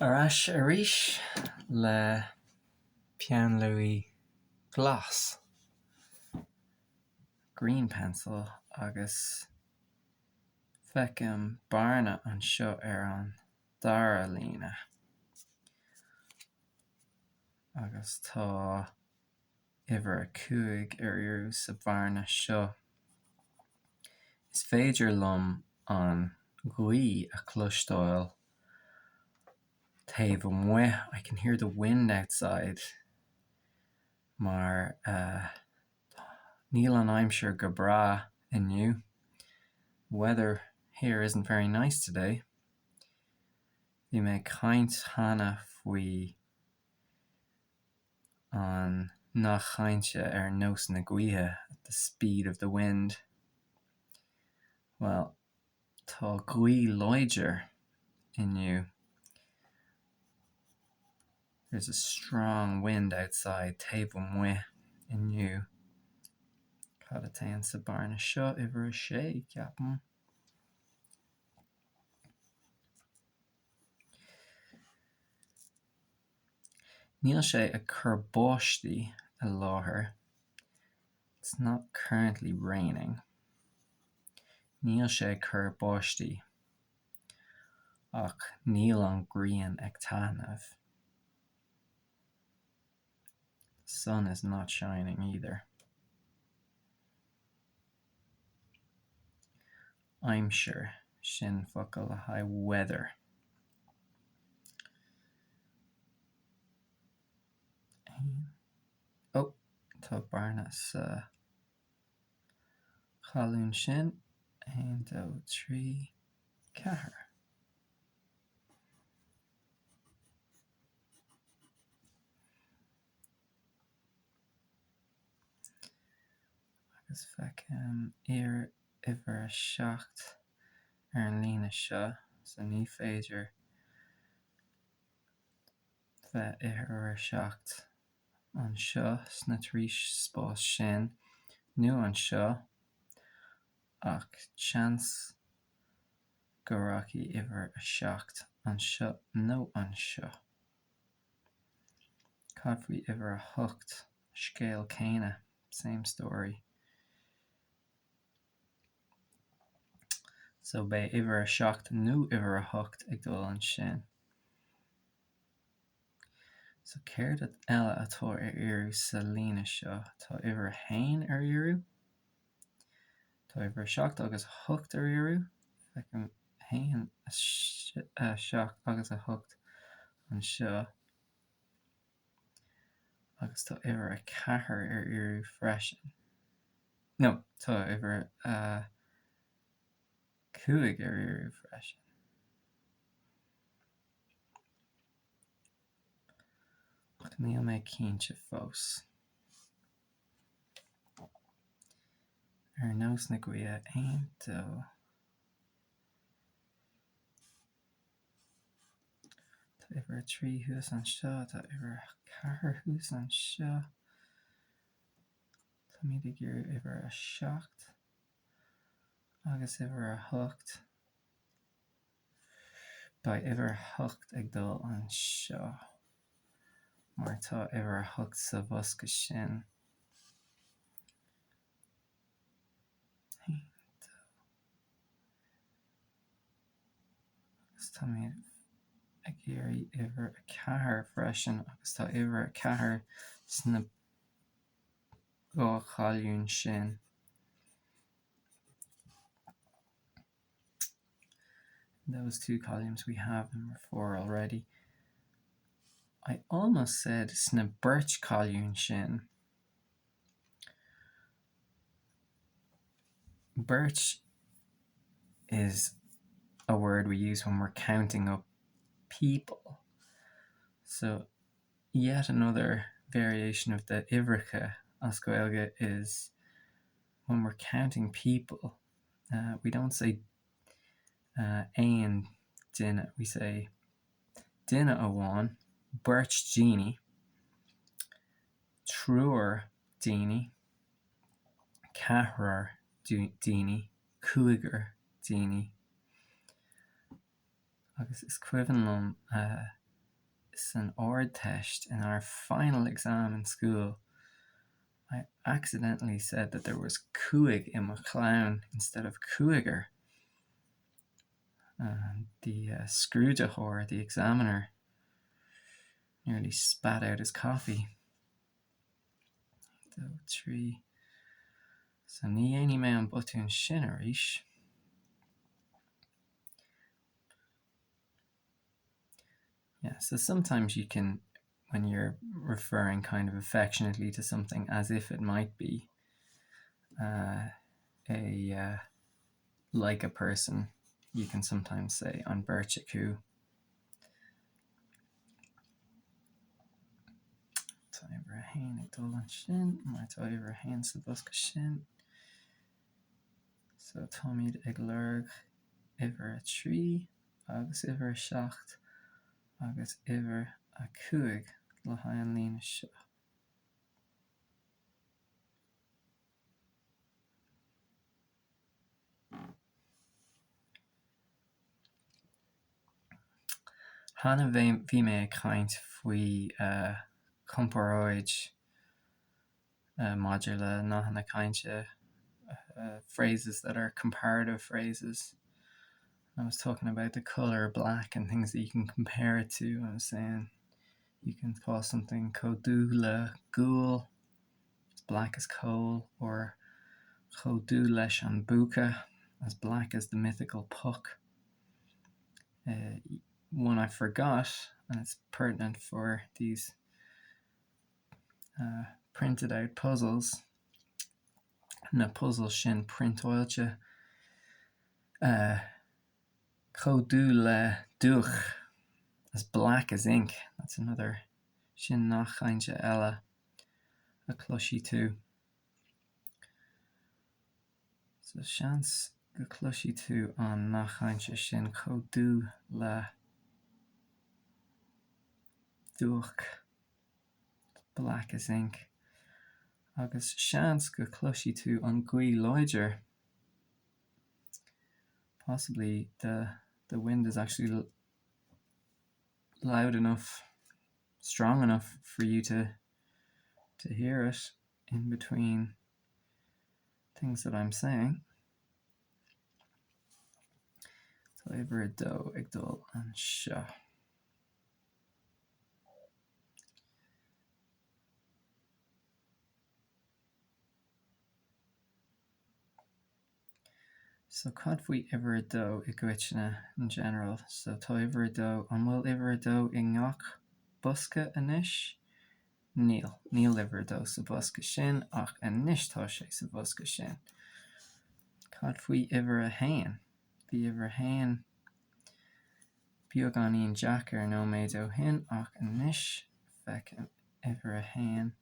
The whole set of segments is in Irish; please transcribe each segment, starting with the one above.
Ar ais arís le peann luaidhe glas, green pencil, agus feicim bearna anseo ar an dara líne agus tá uimhir 5 ar iarraidh sa bhearna seo. Is féidir liom an ghaoth a chloisteáil taobh amuigh, I can hear the wind outside, mar níl an aimsir go breá inniu, the weather here isn't very nice today. Bhí mé ag caint cheana faoi an nath cainte ar nós na gaoithe, at the speed of the wind. Bhuel, tá gaoth láidir inniu. There's a strong wind outside, taobh amuigh inniu. Cad atá sa bhearna seo? Uimhir a sé, ceapaim. Níl sé ag cur báistí i láthair, it's not currently raining. Níl sé ag cur báistí ach níl an ghrian ag taitneamh. The sun is not shining either. Aimsir, sin focal le haghaidh weather. Ó, tá bearna sa cholún sin. 1, 2, 3, 4. Agus feicim uimhir a 7 ar an líne seo, so ní féidir bheith uimhir a 7 anseo sna trí spás sin, nó anseo, ach seans go rachaidh uimhir a 7 anseo nó anseo. Cad faoi uimhir a hocht? Scéal céanna, same story. So beidh uimhir a seacht nó uimhir a hocht ag dul ansin. So céard eile atá ar iarraidh sa líne seo? Tá uimhir a haon ar iarraidh. Tá uimhir a seacht agus a hocht ar iarraidh. Feicim 1, 7 agus 8 anseo agus tá uimhir 4 ar iarraidh freisin. No, tá uimhir 5 ar iarraidh freisin. Ach níl mé cinnte fós. Ar nós na gaoithe, 1, 2. Tá uimhir 3 thuas anseo, tá uimhir 4 thuas anseo. Táimid ag iarraidh uimhir 7 agus uimhir 8. Beidh uimhir 8 ag dul anseo mar tá uimhir 8 sa bhosca sin. 1, 2. Agus táimid ag iarraidh uimhir 4 freisin agus tá uimhir 4 sna dhá cholún sin. In those two columns we have number 4 already. I almost said sna beirt cholún sin. Beirt is a word we use when we're counting up people. So yet another variation of the uimhreacha as Gaeilge is when we're counting people, uh, we don't say uh, aon duine, we say duine amháin, beirt daoine, triúr daoine, ceathrar daoine, cúigear daoine. Agus is cuimhin liom. San Ardteist, in our final exam in school, I accidentally said that there was cúig i mo chlann instead of cúigear. And the uh, scrúdaitheoir, the examiner, nearly spat out his coffee. 2, 3. So ní dhéanfaidh mé an botún sin arís. Yeah, so sometimes you can, when you're referring kind of affectionately to something as if it might be uh, a uh, like a person, you can sometimes say an beirt acu. Tá uimhir a haon ag dul ansin, mar tá uimhir a haon sa bhosca sin. So táimid ag lorg uimhir a 3 agus uimhir a 7 agus uimhir a 5 le haghaidh an líne seo. Cheana bhí mé ag caint faoi chomparáid maidir le nathanna cainte, phrases that are comparative phrases. I was talking about the colour black and things that you can compare it to. I was saying you can call something chomh dubh le gual, as black as coal, or chomh dubh leis an bpúca, as black as the mythical puck. Uh, one I forgot, and it's pertinent for these uh, printed out puzzles, na puzzles sin priontáilte, uh, chomh dubh le dúch, as black as ink, that's another, sin nath cainte eile a chloisfidh tú. So seans go cloisfidh tú an nath cainte sin chomh dubh le dúch. Black as ink. Agus seans go cloisfidh tú an ghaoth láidir. Possibly the the wind is actually loud enough, strong enough for you to to hear it in between things that I'm saying. Tá uimhir a dó ag dul anseo. So cad faoi uimhir a dó i gcoitinne, in general? So tá uimhir a dó, an bhfuil uimhir a dó i ngach bosca anois? Níl. Níl uimhir a dó sa bhosca sin ach anois tá sé sa bhosca sin. Cad faoi uimhir a haon? Bhí uimhir a haon beagáinín deacair nóiméad ó shin ach anois feicim uimhir a haon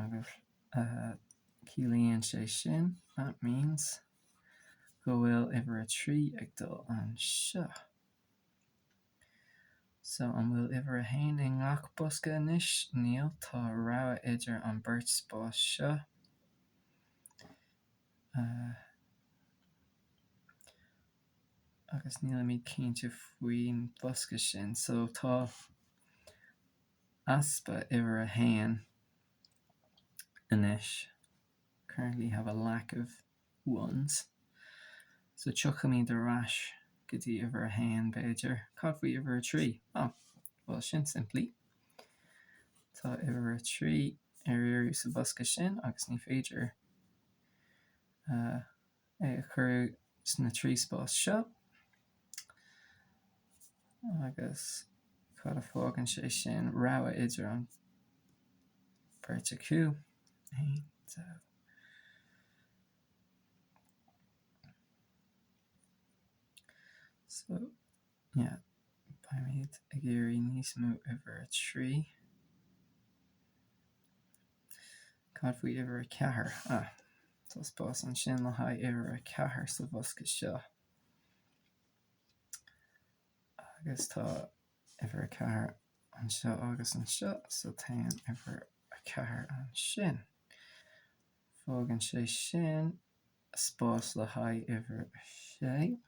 agus ciallaíonn sé sin, that means, go bhfuil uimhir a 3 ag dul anseo. So an bhfuil uimhir a haon i ngach bosca anois? Níl, tá rogha idir an beirt spás seo. Agus nílimid cinnte faoin bhosca sin. So tá easpa uimhir a haon anois. Currently have a lack of ones. So tiocfaimid ar ais go dtí uimhir a haon, b'fhéidir. Cad faoi uimhir a 3? Oh, bhuel sin simplí. Tá uimhir a 3 ar iarraidh sa bhosca sin agus ní féidir é a chur sna 3 spás seo. Agus cad a fágann sé sin? Rogha idir an bheirt acu. 1, 2. So, yeah, beimid ag iarraidh níos mó uimhir a 3. Cad faoi uimhir a 4? Ah, tá spás ansin le haghaidh uimhir a 4 sa bhosca seo. Agus tá uimhir a 4 anseo agus anseo, so téann uimhir a 4 ansin. Fágann sé sin spás le haghaidh uimhir a 6.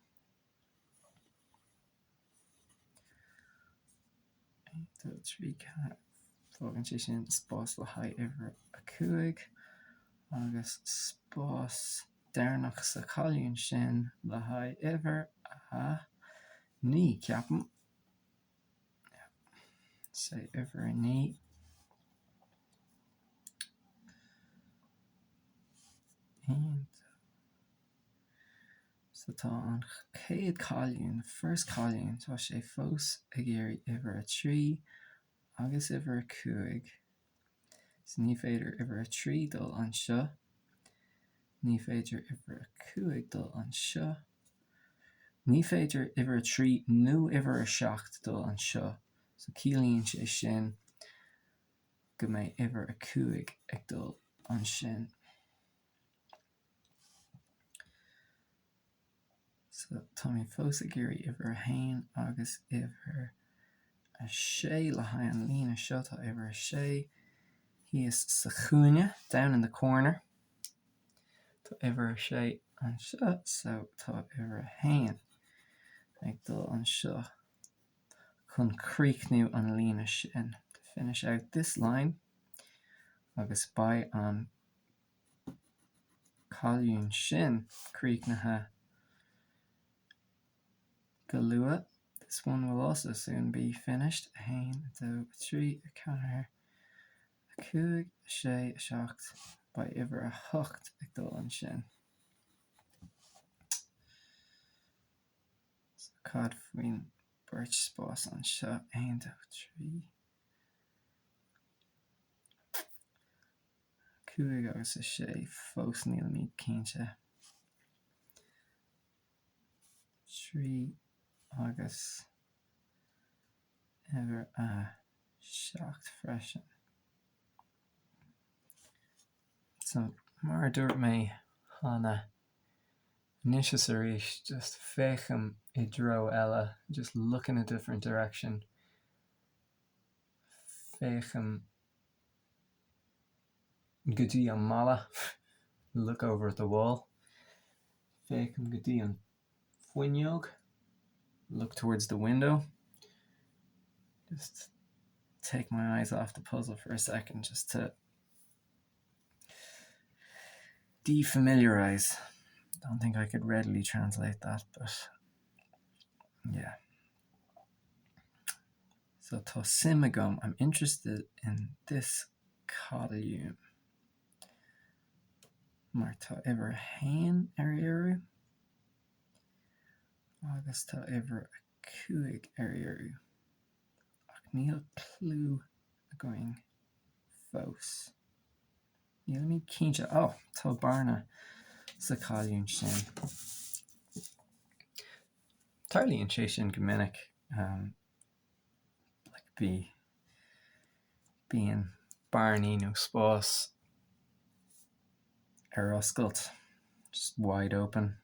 2, 3, 4, fágann sé sin spás le haghaidh uimhir a 5 agus spás deireanach sa cholún sin le haghaidh uimhir a 9, ceapaim. So uimhir a 9. 1, 2. So tá an chéad cholún, the first colún, tá sé fós ag iarraidh uimhir a 3 agus uimhir a 5. So ní féidir uimhir a 3 dul anseo, ní féidir uimhir a 5 dul anseo, ní féidir uimhir a 3 nó uimhir a 7 dul anseo. So ciallaíonn sé sin go mbeidh uimhir a 5 ag dul ansin. So táimid fós ag iarraidh uimhir a haon agus uimhir a sé le haghaidh an líne seo. Tá uimhir a sé thíos sa chúinne, down in the corner. Tá uimhir a sé anseo, so tá uimhir a haon ag dul anseo chun críochnú an líne sin, to finish out this line, agus beidh an colún sin críochnaithe go luath. This one will also soon be finished. 1, 2, 3, 4, 5, 6, 7, beidh uimhir a 8 ag dul ansin. So cad faoin beirt spás anseo? 1, 2, 3. 5 agus 6, fós nílimid cinnte. 3 agus uimhir a 7 freisin. So, mar a dúirt mé cheana, anois is arís, just féachaim i dtreo eile, just look in a different direction, féachaim go dtí an mballa, look over at the wall, féachaim go dtí an fuinneog, look towards the window, just take my eyes off the puzzle for a second just to defamiliarise. Don't think I could readily translate that, but yeah. So tá suim agam, I'm interested in this column mar tá uimhir a haon ar iarraidh agus tá uimhir a 5 ar iarraidh ach níl clue againn fós. Nílimid cinnte. Ó, tá bearna sa cholún sin. Tarlaíonn sé sin go minic. Like bí, bíonn bearnaí nó spás ar oscailt, just wide open.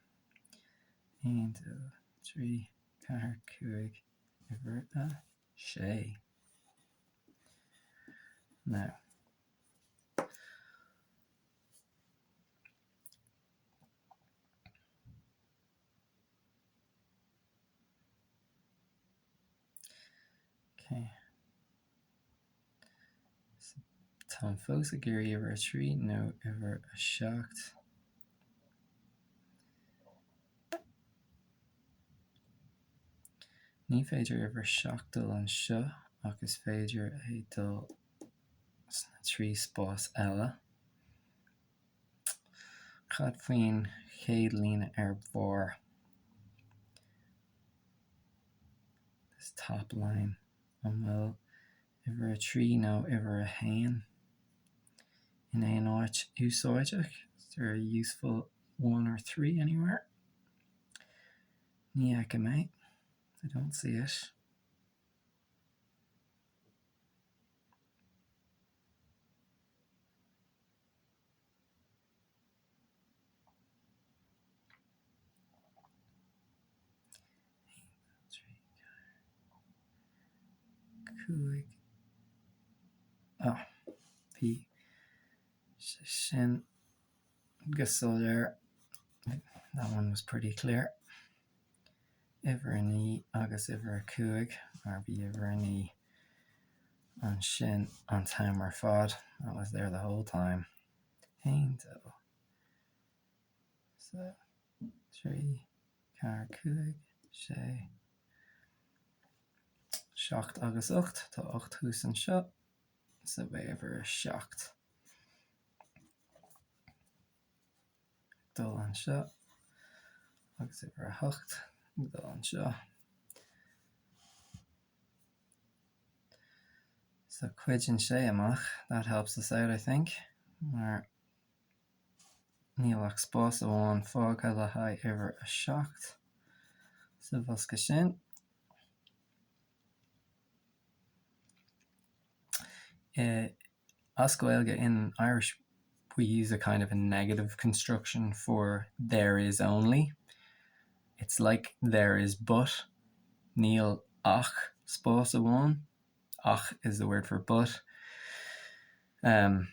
1, 2, 3, 4, 5, uimhir a sé. Now. Okay. So, táim fós ag iarraidh uimhir a 3 nó uimhir a 7. Ní féidir uimhir 7 dul anseo ach is féidir é dul sna 3 spás eile. Cad faoin chéad líne ar barr? This top line. An bhfuil uimhir a 3 nó uimhir a 1 in aon áit úsáideach? Is there a useful 1 or 3 anywhere? Ní fheicim é. I don't see it. 5. Ah, bhí sé sin go soiléir. That one was pretty clear. Uimhir a 9 agus uimhir a 5, mar bhí uimhir a 9. Ansin an t-am ar fad, that was there the whole time. 1, 2, so 3, 4, 5, 6, 7 agus 8, tá 8 thuas anseo, so beidh uimhir 7 ag dul anseo agus uimhir 8 ag dul anseo. So cuidíonn sé amach, that helps us out I think, mar níl ach spás amháin fágtha le haghaidh uimhir 7 sa bhosca sin. As Gaeilge, in Irish we use a kind of a negative construction for there is only. It's like there is but, níl ach spás amháin. Ach is the word for but. Um,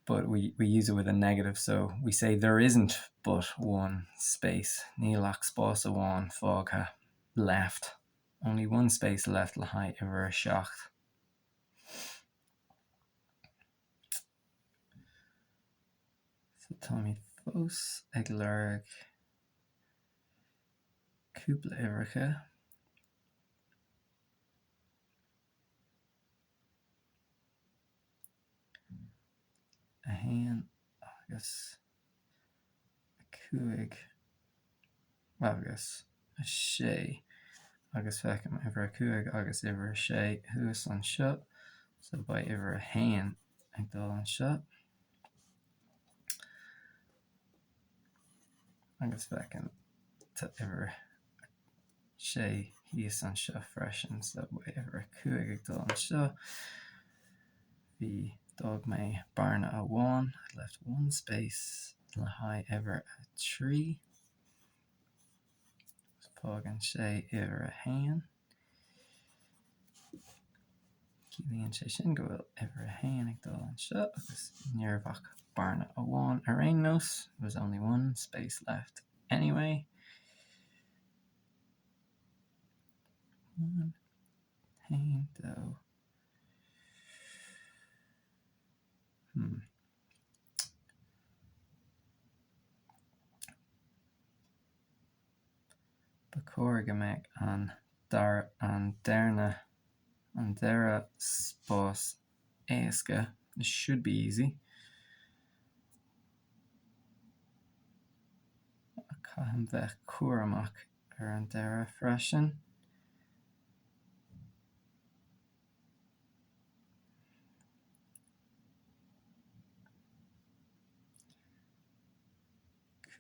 but we, we use it with a negative, so we say there isn't but one space. Níl ach spás amháin fágtha left. Only one space left le haghaidh uimhir a seacht. So táimid fós ag lorg cúpla uimhreacha. 1 agus 5 agus 6 agus feicim uimhir 5 agus uimhir 6 thuas anseo so beidh uimhir 1 ag dul anseo agus feicim tá uimhir 6 thíos anseo freisin so beidh uimhir 5 ag dul anseo. Bhí, d'fhág mé bearna amháin, I left one space le haghaidh uimhir 3. Fágann sé uimhir 1. Ciallaíonn sé sin go bhfuil uimhir 1 ag dul anseo agus ní raibh ach bearna amháin ar aon nós, there was only one space left anyway. 1, 1, 2, Hmm. Ba chóir go mbeadh an dar an darna an dara spás éasca, this should be easy. Caithfidh bheith cúramach ar an deireadh freisin.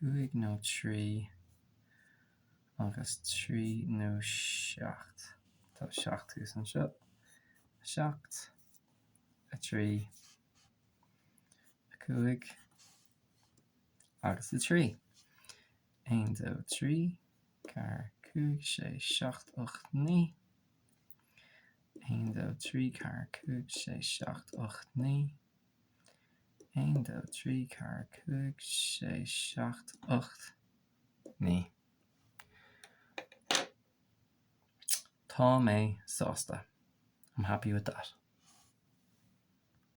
5 nó 3 agus 3 nó 7. Tá 7 thuas anseo. 7, 3, 5 agus 3. 1, 2, 3, 4, 5, 6, 7, 8, 9. 1, 2, 3, 4, 5, 6, 7, 8, 9. 1, 2, 3, 4, 5, 6, 7, 8, 9. Tá mé sásta. I'm happy with that.